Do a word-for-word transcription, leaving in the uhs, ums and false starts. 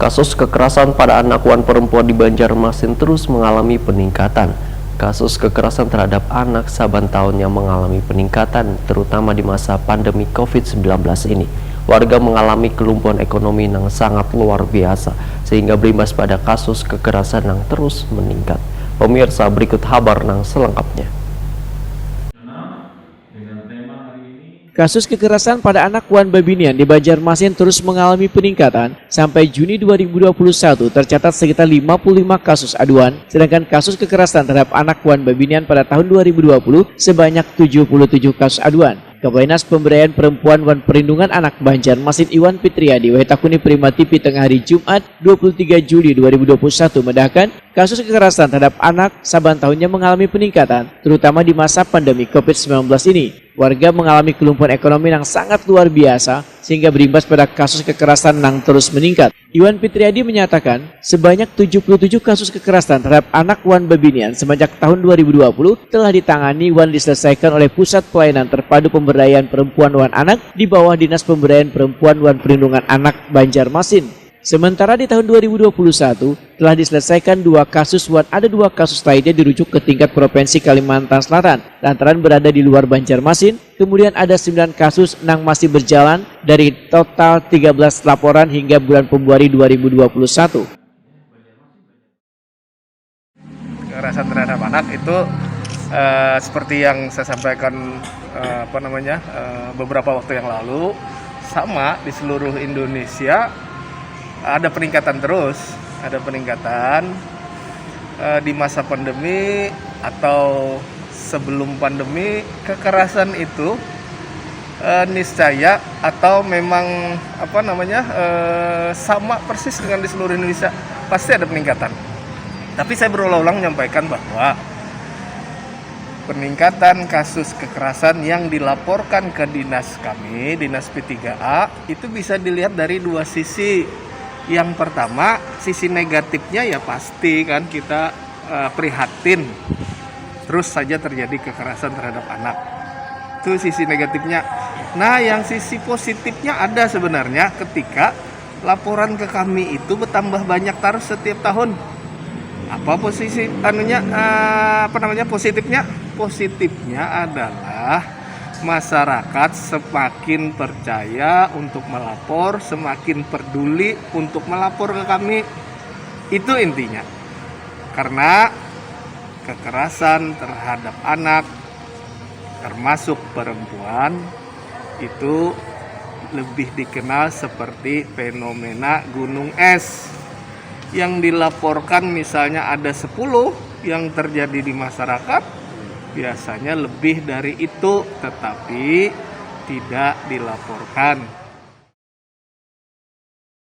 Kasus kekerasan pada anak wan perempuan di Banjarmasin terus mengalami peningkatan. Kasus kekerasan terhadap anak saban tahunnya mengalami peningkatan, terutama di masa pandemi covid sembilan belas ini. Warga mengalami kelumpuhan ekonomi yang sangat luar biasa, sehingga berimbas pada kasus kekerasan yang terus meningkat. Pemirsa, berikut habar yang selengkapnya. Kasus kekerasan pada anak wan babinian di Banjarmasin terus mengalami peningkatan. Sampai Juni dua ribu dua puluh satu tercatat sekitar lima puluh lima kasus aduan, sedangkan kasus kekerasan terhadap anak wan babinian pada tahun dua ribu dua puluh sebanyak tujuh puluh tujuh kasus aduan. Kepala Dinas Pemberdayaan Perempuan wan Perlindungan Anak Banjarmasin Iwan Fitriadi wahitakuni Prima T V tengah hari Jumat dua puluh tiga Juli dua ribu dua puluh satu madahkan, kasus kekerasan terhadap anak saban tahunnya mengalami peningkatan, terutama di masa pandemi covid sembilan belas ini. Warga mengalami kelumpuhan ekonomi yang sangat luar biasa, sehingga berimbas pada kasus kekerasan yang terus meningkat. Iwan Fitriadi menyatakan, sebanyak tujuh puluh tujuh kasus kekerasan terhadap anak wan babinian semenjak tahun dua ribu dua puluh telah ditangani wan diselesaikan oleh Pusat Pelayanan Terpadu Pemberdayaan Perempuan wan Anak di bawah Dinas Pemberdayaan Perempuan wan Perlindungan Anak Banjarmasin. Sementara di tahun dua ribu dua puluh satu telah diselesaikan dua kasus wan ada dua kasus lainnya dirujuk ke tingkat Provinsi Kalimantan Selatan lantaran berada di luar Banjarmasin. Kemudian ada sembilan kasus yang masih berjalan dari total tiga belas laporan hingga bulan Februari dua ribu dua puluh satu. Kekerasan terhadap anak itu eh, seperti yang saya sampaikan eh, apa namanya eh, beberapa waktu yang lalu, sama di seluruh Indonesia ada peningkatan terus, ada peningkatan eh, di masa pandemi atau sebelum pandemi. Kekerasan itu eh, niscaya atau memang apa namanya eh, sama persis dengan di seluruh Indonesia, pasti ada peningkatan. Tapi saya berulang-ulang menyampaikan bahwa peningkatan kasus kekerasan yang dilaporkan ke dinas kami, dinas P tiga A, itu bisa dilihat dari dua sisi. Yang pertama, sisi negatifnya ya pasti kan kita eh, prihatin, terus saja terjadi kekerasan terhadap anak. Itu sisi negatifnya. Nah, yang sisi positifnya ada sebenarnya ketika laporan ke kami itu bertambah banyak terus setiap tahun. Apa posisi anunya eh, apa namanya positifnya? Positifnya adalah masyarakat semakin percaya untuk melapor, semakin peduli untuk melapor ke kami. Itu intinya. Karena kekerasan terhadap anak, termasuk perempuan, itu lebih dikenal seperti fenomena gunung es. Yang dilaporkan misalnya ada sepuluh yang terjadi di masyarakat, biasanya lebih dari itu, tetapi tidak dilaporkan.